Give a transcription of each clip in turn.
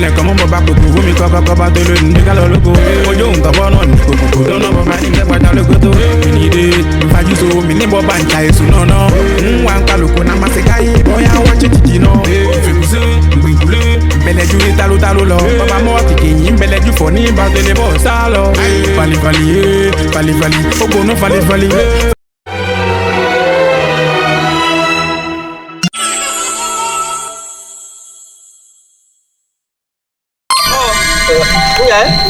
Nẹ̀kan mọ́ bàbá kòkó fún mi kọ́kọ́ bá tó lónìí ní kálọ̀ lóko. Ojú nǹkan bọ́ náà ní kòkòkò tó náà bọ̀ bá ní kẹ́pàdà lóko tó. Mi ní dé nfajú so mi ní bọ́ bá ń ta èso náà náà. Ń wá ń kálukú náà máa ṣe káyé bóyá wọ́n ṣe jìjì náà. Ìfèkùsí ìgbìnkulé ìbẹ̀lẹ̀jú ní talótaló lọ. Bàbá mọ́ kìkì yìí ń bẹ̀lẹ̀jú fọ̀ ní ìbátẹ́lẹ̀ bọ̀ sá lọ. Falifali yé falifali ó gbóná falifali.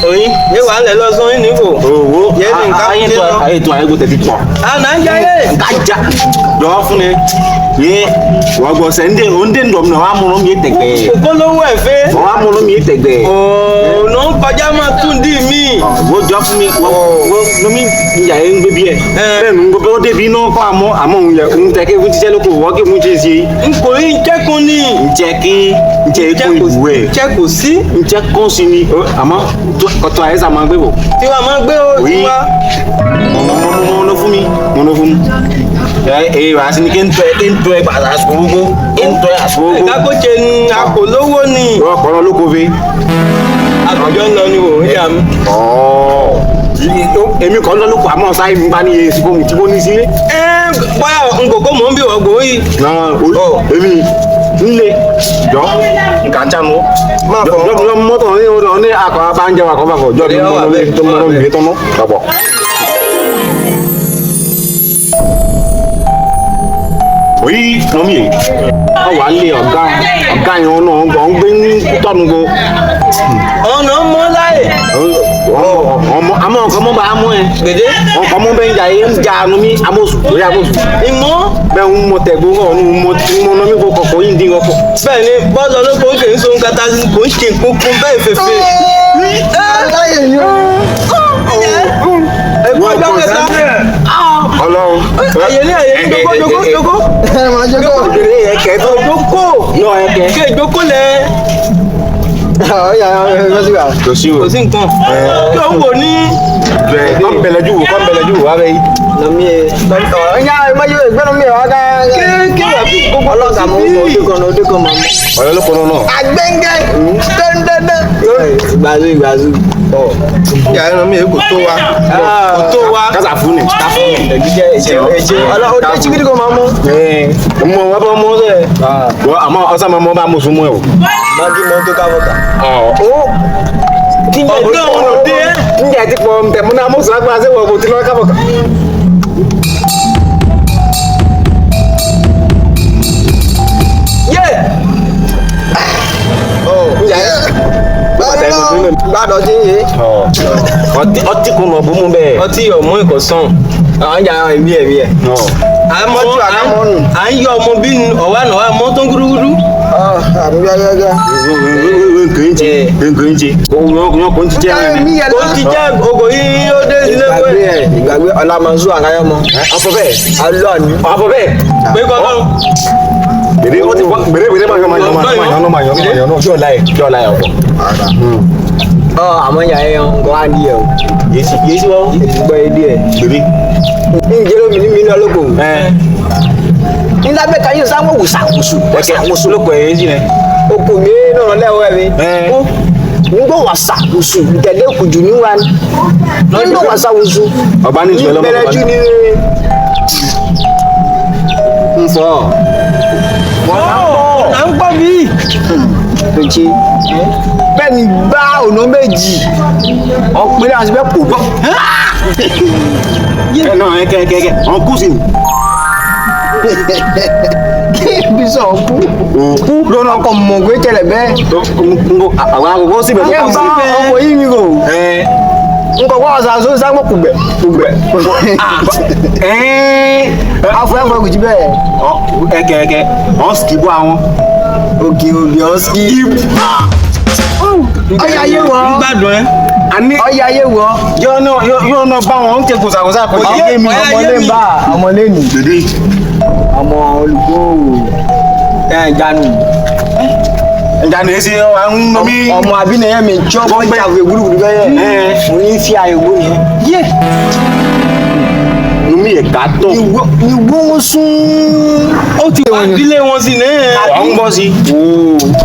Oyin, ye wa le lọ sún ní kò. Owó Yé ni nǹkan ayé jẹ́ tó lọ. ayé tó ayé gbọ́dọ̀ ti tọ̀. Àná ń jayé. Nka ja jọ fún ne ye wọ́gbọ̀ sẹ́ ndé o ndé ndọ̀m náà wà á múnú mi tẹ̀gbẹ́. Kókó lówó ẹ̀ fẹ́. Wọ́n á múnú mi tẹ̀gbẹ́. Ọ̀nà ń kọjá máa tún dì mí. Wọ́n jọ fún mi wọ́n nomi ìyá yẹn ń gbé bí ẹ̀. Bẹ́ẹ̀ ni gbogbo ó débi iná kọ́ àmọ́ àmọ́ òun yẹ òun tẹ̀ kí òun ti jẹ́ lóko wọ́n kí òun ti ṣe. N kò ní jẹ́kun ní. Njẹ́ kí njẹ́ kó ìwú ẹ̀. Jẹ́ kò sí. Njẹ́ kó sí ni àmọ́ kọ́tọ́ ayé sá máa gbé bò. Tiwa máa gbé o Oui. tiwa. Mọ lọ fún mi mọ lọ fún mi. Ẹ ẹ wàá sí ni kí n tọ́ ẹ kí n tọ́ ẹ gbàdá àsìkò kí n tọ́ ẹ àsìkò. Ìdákóche ni a kò lówó ni. Wọ́n kọ́ ló kó fe. Àkọ́jọ́ ń lọ ni wò ó yà mí. Èmi kọ́ ló kó àmọ́ sáyé mi bá ní iye ìsìnkú tí mo ní sílé. Ẹ bóyá n kò kó mò ń bí ọgbọ̀n yìí. Náà èmi nílé jọ nǹkan tí a mọ̀. Máa fọ. Jọ mọ́tò ní ọ̀dọ̀ ní akọ̀ abáńjẹ wa kọ́ bá fọ jọ mi mọ́ lórí tó mọ́ lórí tó mọ́. Dàpọ̀. Oyi nọmi ye ọ wà lé ọ̀gá ọ̀gá yẹn ọ̀nà ọ̀gbọ̀n gbé ní tọ́nu go. Ọ̀nà mọ́ láyè. Ọmọ àmọ́ nǹkan mọ́ bá a mú ẹ. Gbèdé. Ọkọ̀ mọ́ bẹ́ẹ̀ ń jà yé ń jà nu mi amósù lórí amósù. Ìmọ̀. Bẹ́ẹ̀ ń mọ tẹ̀gbọ́n kọ̀ ọ̀nù mọ mọ nọmi kò kọ̀kọ̀ yín dín ọkọ̀. Bẹ́ẹ̀ ni bọ́ọ̀lù olóko kì í so nǹkan ta kò ń ṣe nǹkan bẹ́ẹ̀ fèfè. Ẹ̀kọ́ ọjọ́ kẹta. Ọlọ́run. Àyè ní àyè ní jókòó jókòó jókòó. Òdèrè yẹ kẹ́ tó. Jókòó. Yọ ẹ kẹ́. Ké jókòó lẹ̀. Kò sí o. Kò sí nǹkan. Kí ló ń wò ní. Bẹ́ẹ̀ kọ́ bẹ̀lẹ́jú wò kọ́ bẹ̀lẹ́jú wò wá bẹ́ẹ̀ yìí. Ké wà bí gbogbo Ọlọ́gà mọ̀ ń bọ̀ òde kan òde kan mọ̀ mọ́. Ọ̀yọ́ ló kọ́nà náà. Àgbẹ̀ngẹ̀ dẹ́ndẹ́ndẹ́. Ìgbàzú ìgbàzú. Ìyá ẹran mi kò tó wa. Kò tó wa. Kásà fún ni. Ká fún ni. Ẹ̀jíjẹ́ ẹ̀jẹ̀ ẹ̀jẹ̀ ọlọ́ òde chigidi kan máa mú. Ẹ mọ wọn bá mọ sẹ. Wọ́n àmọ́ ọ̀sán máa mọ bá mọ̀ sún mọ́ ẹ o. Magi mọ́ tó káwọ́ kà. Ọ̀ Ọ̀gá òun ò dé. njẹ́ ti pọ̀ ntẹ̀ múná mọ̀ sún agbára sẹ́wọ̀n kò tí lọ́ọ́ kábọ̀ ká. Yé. Gbàdọ̀ tí ń yé. Ọtí ọtí kò nà bómú bẹ́ẹ̀. Ọtí ọmọ ìkọ̀sán. Àwọn ìjà àwọn ìmí ẹ̀mí ẹ̀. Àmọ́ Mọ́tò àkámọ́nù. à ń yọ ọmọ bí ọ̀wá náà wà mọ́ tó ń gúrúgúrú. Àmì gbàgbàgbà. Nkéńtì nkéńtì kò ń ti jẹ́ ẹ̀mí. Ó ti jẹ́ ògò yìí ó dé ilé Ìgbàgbé pé. ẹ̀ ìgbàgbé ọlámọ̀sù àkáyọ̀mọ́. Afọ bẹ́ẹ̀. Alọ́ ni. Afọ bẹ́ẹ̀. Pé kọ́kọ́. Gbèrè ó ti bọ́ gbèrè gbèrè máa yọ máa yọ máa yọ máa yọ máa yọ náà jọ́ láyè jọ́ láyè ọ̀pọ̀. Ọ àmọ́ ìyá ẹ̀ ń kọ́ á ní ẹ̀ o. Yéésì yéésì wọ́n. Ìgbọ́ ẹ̀ díẹ̀. Gbèrè. Ǹjẹ́ lómi ní mi ní ọlọ́kọ̀? Ẹ Nígbà kan yóò sáwọ́ wùsàwùsù. ẹ̀kẹ́ lóko ẹ̀ yéésì rẹ̀. Oko mi náà lẹ́wọ̀ ẹ̀ mi. Ẹ Ngbọ́ wàsàwùsù tẹ̀lé kùjù ní wa ni. Ngbọ́ wàsàwùsù. Ọba ní ìṣẹ̀lẹ̀ ọmọ Bẹ̀rẹ̀ jù ní. ń fọ. À ń gbọ́ bí. Pèsè. Bẹ́ẹ̀ ni gbá ọ̀nà méjì. Ọ̀pẹ̀lẹ̀ àti bẹ́ẹ̀ kò gbọ́. Ẹ náà ẹ kẹ kẹ kẹ ọ̀n kú sí ni. Kí ibi sọ̀ kú. Kú lọ́nà ọkọ̀ mọ̀ pé tẹ̀lẹ̀ bẹ́ẹ̀. Àwọn akókó síbẹ̀ Yẹ tó bá kọ́ síbẹ̀. ọkọ̀ yìí mi kò. Ẹ Nkọ̀ wá ọ̀sán sáwọ́ kùgbẹ̀ kùgbẹ̀. ẹ Afọ ẹ̀fọ́ kùjì bẹ́ẹ̀. ẹ kẹ kẹ ọ̀n sì bọ́ àwọn. Òkè òbí ọ̀sì. Ọ̀yà ayé wọ̀. Ń gbádùn ẹ. Àní Ọ̀yà ayé wọ̀. yóò náà yóò náà bá wọn ń ké kùsàkùsà kò yé mi. Ọ̀yà ayé Ọmọlé mi. ń bá ọmọlé nì. Dèdè. Ọmọ olùkó ẹ̀ jánu. Ìjà ni èsì ọ̀ ń nọ mí. Ọmọ àbínẹyẹ mi tí ọkọ ìjàwé gbúdúgbúdú bẹ́ẹ̀ Ẹ. mo ní fi àyè gbó yẹn. Yé. Numi yẹ gàtọ̀. Ìwọ ń sún. Ó Ó ti wá dílé wọn sí ní. Ọ̀ ń bọ́ sí.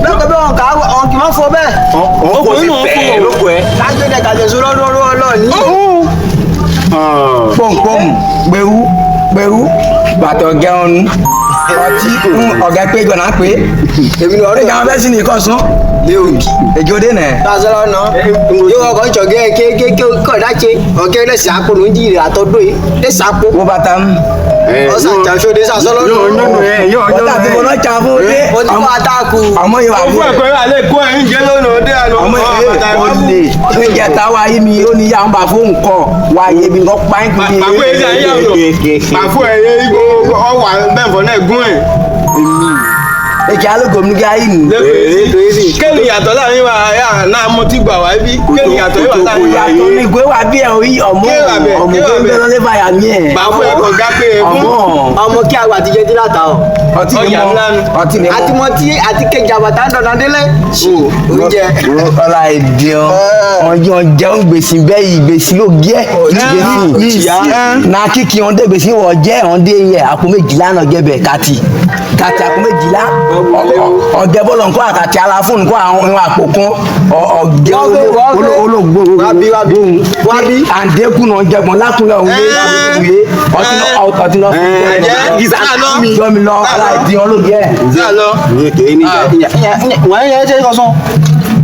Lọ́kọ̀ bí wọn kà á wọn kì í má fọ bẹ́ẹ̀. Ọ̀ ń bọ́ sí bẹ́ẹ̀ lóko ẹ̀. Kájọ dẹ̀ kàjọ sọ lọ́dún ọdún ọlọ́ọ̀ni. Pọ̀npọ̀n gbẹ̀rú gbẹ̀rú bàtọ̀ gẹ̀ọ́nù ọtí ọ̀gá pé gbọ̀nà pé Èmi ni ọ̀rẹ́ ìgbà wọn fẹ́ sí ní ìkọ̀sán èjò dé nẹ̀. Sasọ́lọ́ nà. Yóò kọ́ jọ̀gẹ́ kékeré kọ̀ dáṣe ọ̀gẹ́ lẹ́sẹ̀ àpò ló ń jí ìrìn àtọ́dọ́ yìí lẹ́sẹ̀ àpò. Wo bàtà ń. Ọ̀sán àjàṣọ́dé sasọ́lọ́ Yóò nà. yóò ẹ yóò yóò Bàtà tí mo náà jà fún dé. Mo ti kọ́ àtàkù. Àmọ́ ìwà Ó fún ẹ̀kọ́ yà lè kó ẹ̀ ń jẹ́ lónìí òde àná. àmọ́ ìwà olè níjẹta wa yé mi ó ní yà ń bà fóun kọ wa yé mi kọ́ pa ń kiri. Bàbá ẹ̀ ṣe àyà lò. Bàfó ẹ̀ yẹ igbó ọwà bẹ́ẹ̀ fọ́ náà gún ẹ̀. Èkì alógo mi kí ayé mi. Kéènì yàtọ̀ láàrin wa yà náà mo ti gbà wá bí. Kéènì yàtọ̀ yóò wà láàrin wa. Yàtọ̀ mi gbé wa bí ẹ̀ orí ọmọ ọmọ tó ń bẹ lọ́lẹ́ fàyà mi ẹ̀. Bàfó ẹ̀ kọ̀ gá pé ẹ̀ fún. Ọmọ Ọmọ kí àwọn àtijọ́ ti láta ọ̀. ọtí ni Ọjà mo ńlá nu. ọtí ni mo. Àti mọ tí àti kejì àbàtà ń dọ̀nà délé. Oúnjẹ. Ọlá èdè ọjọ́ jẹun gbèsè bẹ́ẹ̀ yìí gbèsè ló gẹ́ gbèsè na kíkì ọ̀ndẹ́ gbèsè wọ̀ jẹ́ ọ̀ndẹ́ yẹ àpò méjìlá náà gẹ́bẹ̀ kàtì kàtì àpò méjìlá ọ̀gẹ́ bọ́lọ̀ nǹkan àkàtì ara fún nǹkan àwọn àpò kan ọ̀gẹ́ olóògbé Wábí wábí wábí. àǹdẹ́kùn náà jẹgbọ́n lákùnlẹ̀ òun lé ọtí náà ọtí náà jọ mi lọ ọlá èdè ọlọ́gẹ́ Sá lọ. Wọ́n yẹ ẹ́ sọ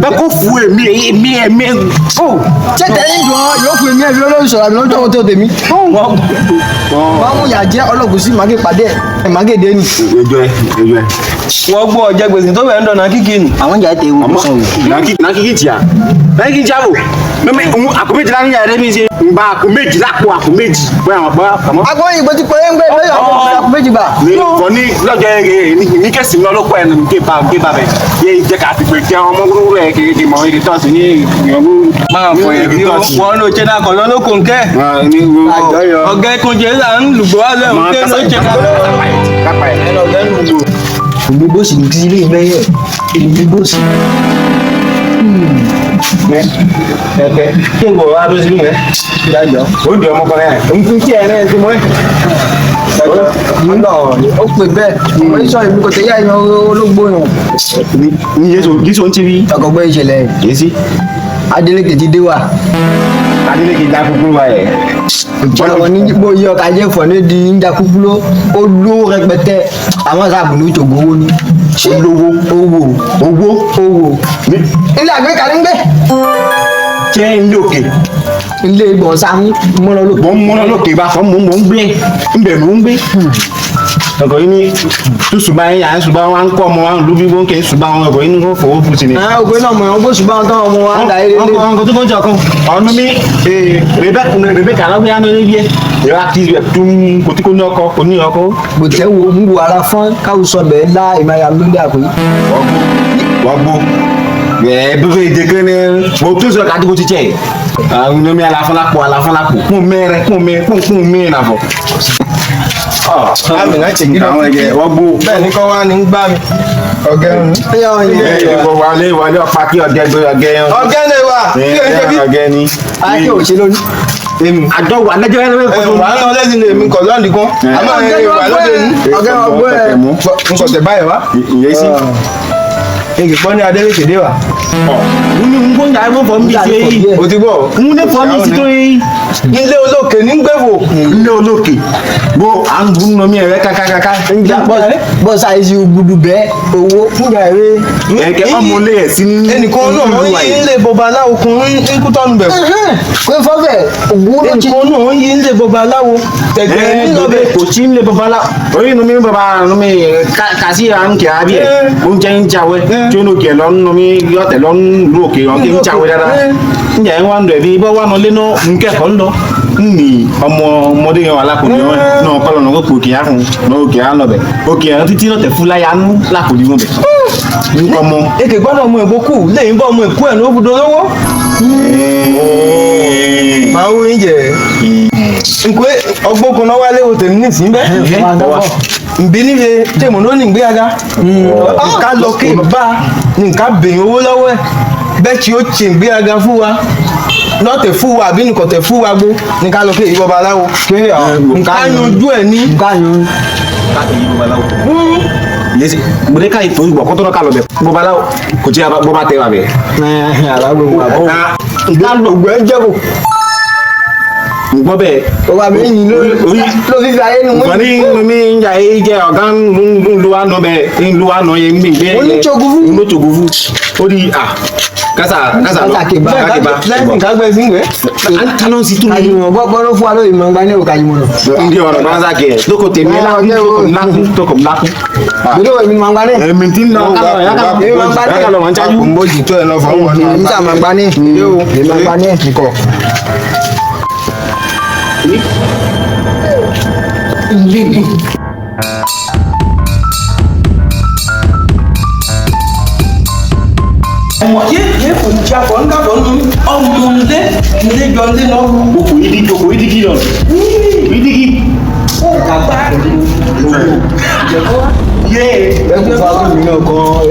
bẹ́ẹ̀ kó fún èmi èmi èmi. Ṣé tẹ̀lé ń dùn ọ́ yóò fún èmi ẹ̀mí olóhùn sọ̀rọ̀ àbí lọ́jọ́ tó tèmi. Wọ́n mú ìyà jẹ́ ọlọ́gùn sí màgé pàdé ẹ̀ màgé dé ni. Ẹjọ́ ẹ ẹjọ́ ẹ. Wọ́n gbọ́ ọ̀jẹ̀ gbèsè tó bẹ̀rẹ̀ ń dọ̀nà kíkì nù. Àwọn ìjà tẹ ewu Àmọ́ nàkìkì tíya nàkìkì tíya bò mẹ́mẹ́ òun àpò méjìlá ní yàrá mi ṣe ń bá àpò méjìlá pò àpò méjì bóyá àwọn bóyá àmọ́. Agbóyin ìgbó ti pé ń gbé lóyún àpò méjì gbà. Ní fọ ní lọ́jọ́ ẹ̀ ní kẹ̀sì ní ọlọ́pàá ẹ̀ ní ké bá ké bá bẹ̀ yé jẹ́ ká fi pè kí àwọn ọmọ gbogbo ẹ̀ kékeré mọ̀ ẹ̀ tọ́sí ní ìyọ̀nù. Máa fọ ẹ̀ bí wọ́n ló ṣe náà kọ̀ lọ́lọ́kùn kẹ́. Ọ̀gá ẹ̀kúnjẹ là ń lùgbọ́ wá lẹ́hùn ké ló ṣe náà. Òbí bóòsì ní kí ilé ìgbẹ́yẹ̀ òbí bóòsì. Kí n kò wá tó sí mi rẹ̀. Ó di ọmọkùnrin ẹ̀ ń kí ẹ̀ náà ti mọ́ ẹ̀. Ó pè bẹ́ẹ̀ ọmọ ìṣọ́ ìlú kò tẹ̀yà ìyan ológbò yàn. Ní Jésù Jésù ń tv. Ọkọ̀gbẹ́ ìṣẹ̀lẹ̀ Yéésì. Adeleke ti dé wa. Adeleke dá kúkúrú wa ẹ̀. Àwọn ní bóyá ọkà jẹ́ fọ̀ ní di ń ja kúkúrú ó ló rẹpẹtẹ àwọn sáàbù ní ìjògbó owó ni. Olówó. Owó. Owó. Owó. Ilé àgbékalẹ̀ ń gbé. Ṣé ń lókè? Ilé ìgbọ̀nsá ń múná lókè. Mò ń múná lókè bá fọ́ mò ń gbé ń bẹ̀ mò ń gbé. Ọkọ̀ yìí ní tùsùbà yín à ń ṣùgbọ́n wọn ń kọ́ ọmọ wa lóbi bó ń kẹ́ ṣùgbọ́n àwọn ọkọ̀ yìí ní kò fowó fún sí ni. Àwọn ògbé náà mọ̀ ọ́n bó ṣùgbọ́n táwọn ọmọ wa ń dà eré lé. Ọkọ̀ tó kọjá kan ọ̀nà mi Rebecca lọ́gbẹ́ yánú níbi ẹ̀ ìwà kí ẹ̀ tún kò tí kò ní ọkọ kò ní ọkọ. Bòtẹ́ wo ń wo ara fọ́n káwùsọ bẹ́ẹ̀ lá ìmáyà lóde àpò yìí. Wọ́n gbó ẹ bẹ́ẹ̀ ìdè kan ní mo tó sọ kàdúgbò ti jẹ́ àwọn omi aláfọlápọ̀ aláfọlápọ̀ kún mẹ́rẹ̀ kún mẹ́ kún kún mẹ́ nàfọ̀. Àmì láti kí lọ. Àwọn ẹ̀jẹ̀ wọ́n gbó. Bẹ́ẹ̀ ni kọ́ wá ní ń gbá mi. Ọ̀gẹ́ ń. Wọlé wọlé ọ̀pá kí ọ̀gẹ́ gbé ọ̀gẹ́ yẹn. Ọ̀gẹ́ ni wà. Kí ló ń ṣe bí? Ọ̀gẹ́ ni. Ayé ò ṣe lónìí. Àjọ wà lẹ́jọ́ yẹn lọ́wọ́ Ẹ wà á lọ lẹ́sìn lèmi kọ̀ lọ́ọ̀dì kan. Àmọ́ ẹ wà lóde ní. Ọ̀gẹ́ ọgbẹ́ ẹ̀. N kò tẹ̀ báyìí wá. Ìyẹn sí. Èkì pọ́n ní Adélékè dé wà. N ní n kó ń jà ẹ̀fọ́ fọ́ mi ṣe yìí. O ti gbọ́. N ní fọ́ mi sí tó yìí. Ilé olókè ní gbèwò. Ilé olókè. Bó à ń dùn mí ẹ̀rẹ́ kákákáká. Bọ́sà yìí ṣe gudu bẹ́ẹ̀ owó fúnra rẹ̀. Ẹ̀kẹ́ ọmọ ilé ẹ̀ sí ní. Ẹnìkan náà ń yí ilé babaláwo kun ń kú tọ́nu bẹ̀rù. Pé fọ́fẹ̀ ògùn ló ti. Ẹnìkan náà ń yí ilé babaláwo. Tẹ̀gbẹ́ nílọ́bẹ̀. Kò sí ilé babaláwo. Orí inú mi bàbá inú mi kàsí à ń kẹ́ àbí ẹ̀. Oúnjẹ ń jáwé. Tí ó ní òkè lọ nínú mi yọ̀tẹ̀ lọ nínú òkè ọ̀kẹ́ ń jáwé dáadáa. Ǹjẹ́ ń wá ń lọ ẹ̀bí bọ́ wá nọ lé náà ń kẹ́kọ̀ọ́ ń lọ. Ní ọmọ ọmọdé yẹn wà lákòóní wọn náà kọ́ lọ́nà kó òkè á fún un òkè á lọ bẹ̀. Òkè á títí náà tẹ̀ fún láyà ń lákòóní wọn bẹ̀. Ọmọ. Èkè gbọ́dọ̀ mú èkó kù lẹ́yìn bọ́ ọmọ èkó ẹ̀ ló budò lọ́wọ́. Màá wú oúnjẹ. Nkwe ọgbọ́n kan náà wá léwo tèmi nísìnyí bẹ́ẹ̀. Nbí níbi tèmù ló ní ìgbéraga. Nǹka lọ kí n bá nǹka bèyìn owó lọ́wọ́ ẹ̀. Bẹ́ẹ̀ tí ó ṣe ìgbéraga fún wa. Nọ́ọ̀tẹ̀ fún wa àbí nìkọ̀tẹ̀ fún wa gbó. Nǹka lọ kí èyí babaláwo. Nǹka yanjú ẹ̀ ní. Nǹka yan. ká èyí babaláwo. Yéésì gbèdéka yìí torí bọ̀ kótó náà ká lọ bẹ̀ babaláwo kò tí a bọ́ bá tẹ wà bẹ̀. Ògbẹ́ ń jẹ́kù. Ngbọ́ bẹ́ẹ̀. Ọba mi yìí ló fífi ayé nu Nǹkan ní mi ń jà yìí jẹ́ ọ̀gá ńlu wa nọ bẹ́ẹ̀ ńlu wa nọ yẹn ń gbé. Oníṣògùfù. Oníṣògùfù. Ó di à kásá kásá lọ. Kásá kébà. Lẹ́yìn ká gbẹ sí ìwé. Kálọ̀ ń si tún mi. Kàjùmọ̀ gbọ́ ló fún wa lóyún mọ̀ ní òkà jùmọ̀ náà. Ndí ọ̀rọ̀ bá ń sá kẹ̀ lóko tèmi lákùn tókò lákùn. Gbèdé wo èmi ni màá gbá ní. Èmi ti ń lọ kálọ̀ yá kálọ̀ wọn chájú. Mbójì tó ẹ lọ fún wọn. Èmi sà máa gbá ní. Èmi máa gbá ní. Nkọ. Ọmọ yé yé kò ní jábọ̀ ń gàbọ̀ nù ọmọ ndé ndé jọ ndé náà wù. Oko yìí oko yìí digi lọ. Yìí digi. Yé. Bẹ́ẹ̀ kò fà lóyún náà gan-an.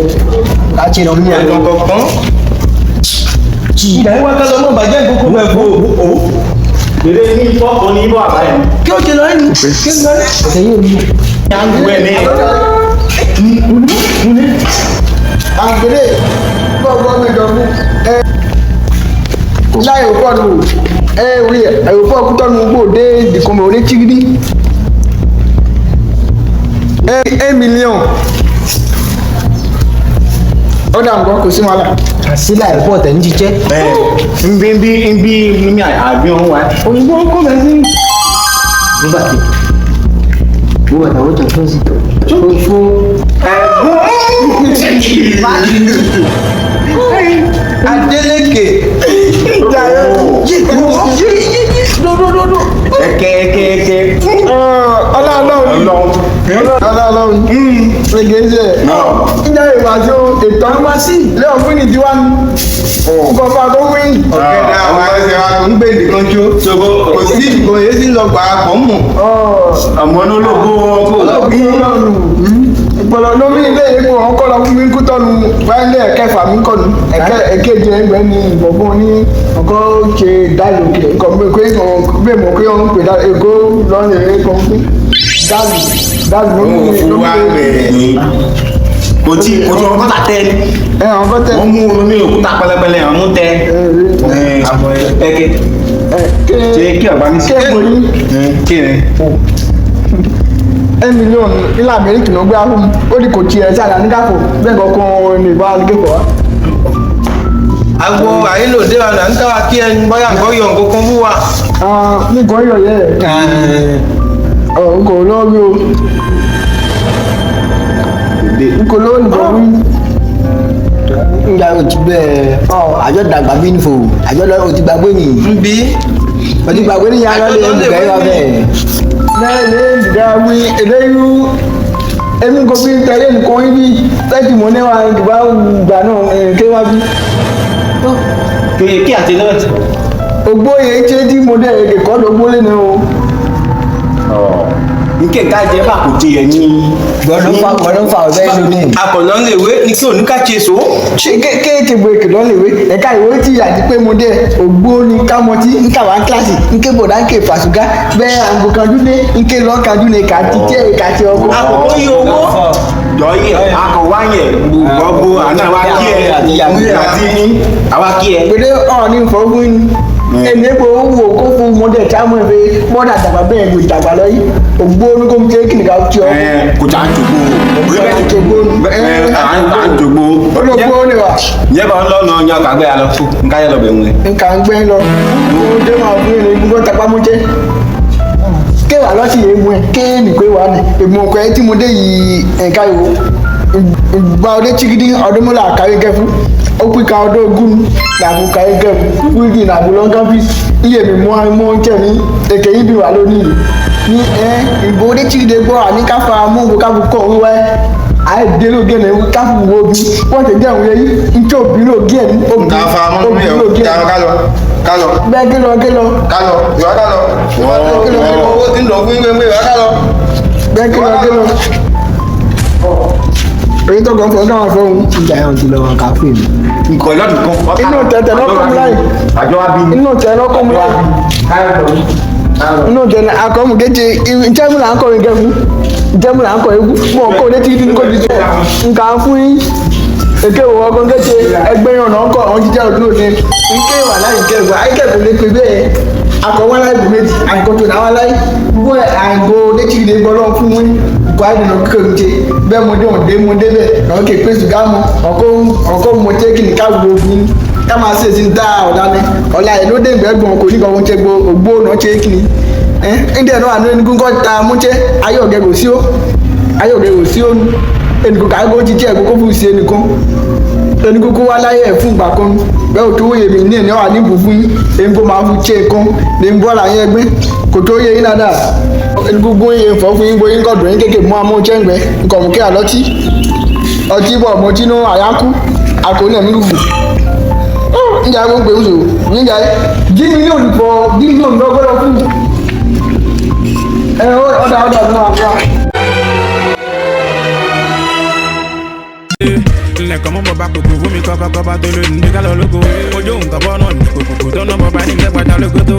Ká ṣe lọ ní ẹ̀rọ. Kọ̀ọ̀kan. Ìdá ìwà kálọ̀ mọ̀ bàjẹ́ ìkókó bẹ̀ fò. Dèdè ní ibọ̀ òní ibọ̀ àbáyé. Kí ó ṣe lọ ẹni? Kí ó lọ ẹni? Wẹ̀ ní. Àgbèrè gbọ́gbọ́ mi jọ fún ẹ. Láì òpó nù ẹ orí òpó kútọ́nù gbòde ìdìkùnmọ̀ orí chigidi. Ẹ ẹ mílíọ̀n. Ó dà nǹkan kò sí wàhálà. Àsílà ẹ̀pọ̀ tẹ̀ ń jíjẹ́. Nbí nbí nbí nbí àbí òun wa. Òyìnbó ń kó bẹ́ẹ̀ sí. Nígbà tí wọ́n bàtà wọ́n jọ tó sì tó fún. Adeleke. Ẹkẹ ẹkẹ ẹkẹ. Ọlọ́run Ọlọ́run ṣègéṣe. Ìjà ìwà tí ó ètò ọmọ sí lẹ́wọ̀n fún ìdíwá ni. Nǹkan bá tó wí. Ọ̀kẹ́dà àwọn ẹsẹ̀ wa kò ń gbé nìkan jó. Kò sí ìdìbò yẹn sí lọ gbà pọ̀ mọ̀. Àmọ́ ní ológo wọn kò. Ìpọ̀lọ̀ lómi ilé ìgbò wọn kọ́ lọ fún mi kú tọ́nu wáyé ẹ̀kẹfà mi kọ́nu ẹ̀kẹjẹ ẹgbẹ́ ni ìgbọ̀gbọ́n ní ọkọ̀ ṣe dálòkè nǹkan pé pé bẹ́ẹ̀ mọ̀ pé wọ́n ń pè dálò èkó lọ́nà èrè kan fún dálò dálò lómi Òun lómi wa rẹ̀. Kò tí kò tí wọn kọ́ta tẹ́ ni. ẹ̀ àwọn kọ́ tẹ̀ Wọ́n mú omi òkúta pẹlẹpẹlẹ àwọn mú tẹ. Ẹkẹ. Ṣé kí ọ̀gbá ní sí? kéèmù yìí Kí ni? ẹ mílíọ̀nù ilẹ̀ Amẹ́ríkà ló gbé ahùn ó di kò tiẹ̀ sáà ní káfò bẹ́ẹ̀ kọ́kọ́ ní ìbá alẹ́kọ̀ọ́ wa. Agbo àyélòdé wa là ń káwa kí ẹni bóyá nǹkan yọ nǹkan kan fún wa. Nǹkan yọ̀ yẹ́ ẹ̀ ọ̀ n kò lọ́wọ́ o n kò lọ́wọ́ nìkan wí. Nga o ti bẹ́ẹ̀ ọ àjọ dàgbà bí nìfò àjọ lọ o ti gbàgbé ni Nbí. o ti gbàgbé ni yàrá lè ń gbẹ yọ bẹ́ẹ̀. Lẹ́yìn ìgbà wí eléyú èmi kò fi tẹ̀lé nǹkan yín bí tẹ́tì mọ́ níwá ìgbà gbà náà ké wá bí. Kí àti náà. Ògbóye ṣé tí mo dẹ̀ èdè kọ́ ló gbólé ni o. Nke ká jẹ bá kò jẹ yẹn ní. Gbọ́dọ̀ fa ọ̀bẹ lónìí. Akọ̀lọ́ ń lè wé ní kí òní ká ṣe so. Ṣé kéèké bo èkè lọ́ lèwe ẹ̀ka ìwé tí àti pé mo dẹ̀ ògbó ni kámọ́tí nkàwá kíláàsì nké bòdá nké fàṣùgá bẹ́ẹ̀ àgbo kanjú dé nké lọ́ kanjú ní kà ti jẹ́ ìka ti ọkọ. Àkókò yí owó. Jọ yẹ akọ wá yẹ gbogbo àná wa kí ẹ àti àwa kí ẹ. Gbèdé ọ̀ọ́ni nfọ̀gún ni ẹni epo wò kó fún mọ́dẹ̀ tí a mọ̀ ẹ́ mọ́dà dàgbà bẹ́ẹ̀ gbò dàgbà lọ yìí ògbó ní kó ń ké kìnìkà tí ọ. Kò tá à ń jogbo. À ń jogbo. Olóògbé ó lè wà. Yẹ bá ń lọ nà ọyàn kàgbé alọ nká yẹ lọ bẹ̀ wọ̀n. Nka ń gbẹ́ lọ ó dé máa fún yẹn ní gbọ́dọ̀ tapá mú jẹ́ kéwàá lọ́sì yẹn mú ẹ kéènì pé wà ní ìmọ̀ ọkọ̀ ẹ tí mo dé yìí ẹ̀ka ìwò ìgbà ọdẹ chigidi ọdún mọ́lá àkàwé gẹ́fú ó pín ka ọdún ogún làbù kàwé gẹ́fú wíìgì làbù lọ́ngàn fi iye mi mú mú oúnjẹ ní èké yìí bí wà lónìí ní ẹ ìbò ọdẹ chigidi gbọ́ àní káfa mú káfù kọ̀ wíwá àìdélógé ní káfù wo bí wọ́n ti dẹ̀ wọ́n yìí ntí òbí lógé ẹ̀ ní òbí Nǹkan fa mọ́ òbí mi ò lógé ẹ̀ ká lọ ká lọ bẹ́ẹ̀ kí lọ kí lọ ká lọ ìwà ká lọ. Ìwà ká lọ owó tí ń lọ fún ìwé ìwà ká lọ. bẹ́ẹ̀ kí lọ kí lọ. Èyí tó kàn fọ́ káwọn fọ́ òun. Ìjà yẹn ti lọ wọn ká fún mi. Nǹkan ìlọ́dún kan. Inú tẹ̀tẹ̀ lọ́kọ̀ mú láì. Àjọ wa bí. Inú tẹ̀ lọ́kọ̀ mú láì. Inú tẹ̀ ní akọ́mù kéje ntẹ́ mú là ń kọrin kẹ́fu. Jẹ́mu là ń kọ̀ ewu mọ̀ kó o létí ní kò ní sọ nǹkan fún yín èké wo ọkọ kéṣe ẹgbẹ́ yẹn ọ̀nà ọkọ̀ ọ̀hún jíjẹ́ òdúró ní nké wà láì nké wà ayé kò lè pè bẹ́ẹ̀ akọ̀ wọn láì bù méjì àìkò tó náà wọn láì gbogbo àìkò létí ní gbọ́dọ̀ fún yín kó àìdè nà kíkọ́ mi ṣe bẹ́ẹ̀ mo dé òun dé mo dé bẹ́ẹ̀ náà kè pé ṣùgbọ́n mo ọkọ̀ mo tẹ́ kí ni ká wo fún yín ká máa ṣe sí dá ọ̀la ni ọ̀la ẹ̀ ló dé ìgbẹ́gbọ̀n kò ní kọ́ ṣe gbó ògbó náà ṣe kí ni ẹ̀ ń dẹ̀ náà àánú ẹni kúńkọ́ ta mú ṣe ayé ọ̀gẹ̀ kò sí ó ayé ọ̀gẹ̀ kò sí ó ẹnìkan kàá kó jíjẹ́ ẹ̀kọ́ kó fún sí ẹnìkan ẹnìkan kó wá láyé ẹ̀ fún ìgbà kan bẹ́ẹ̀ ò tó wòye mi ní ẹ̀ ní wà ní ìbùfún yín èmi kó máa fún ṣe kan ní bọ́ là yẹn gbé kò tó yẹ yín dáadáa ẹnìkan gún iye fọ́ fún yín bóyá nǹkan dùn yín kéèké mú amú chẹ́ǹgbẹ́ nǹkan mú kí àlọ́tí ọtí bọ̀ mo tí nú àyákú àkóní ẹ̀mí lùfù níjà ló ń pè ń sòrò níjà jí mílíọ̀nù pọ̀ mílíọ̀nù lọ́gbọ́dọ̀ fún ẹ ọ̀dà ọ̀dà ọ̀dà ọ̀dà. Lẹ́kọ̀ọ́ mọ́ bàbá kòkò fún mi kọ́kọ́ kọ́ba tó lónìí ní kálọ̀ lóko. Ojú nǹkan bọ́ náà ní kòkòkò tó náà bọ́ba ní ìjẹ́pàdà lóko tó.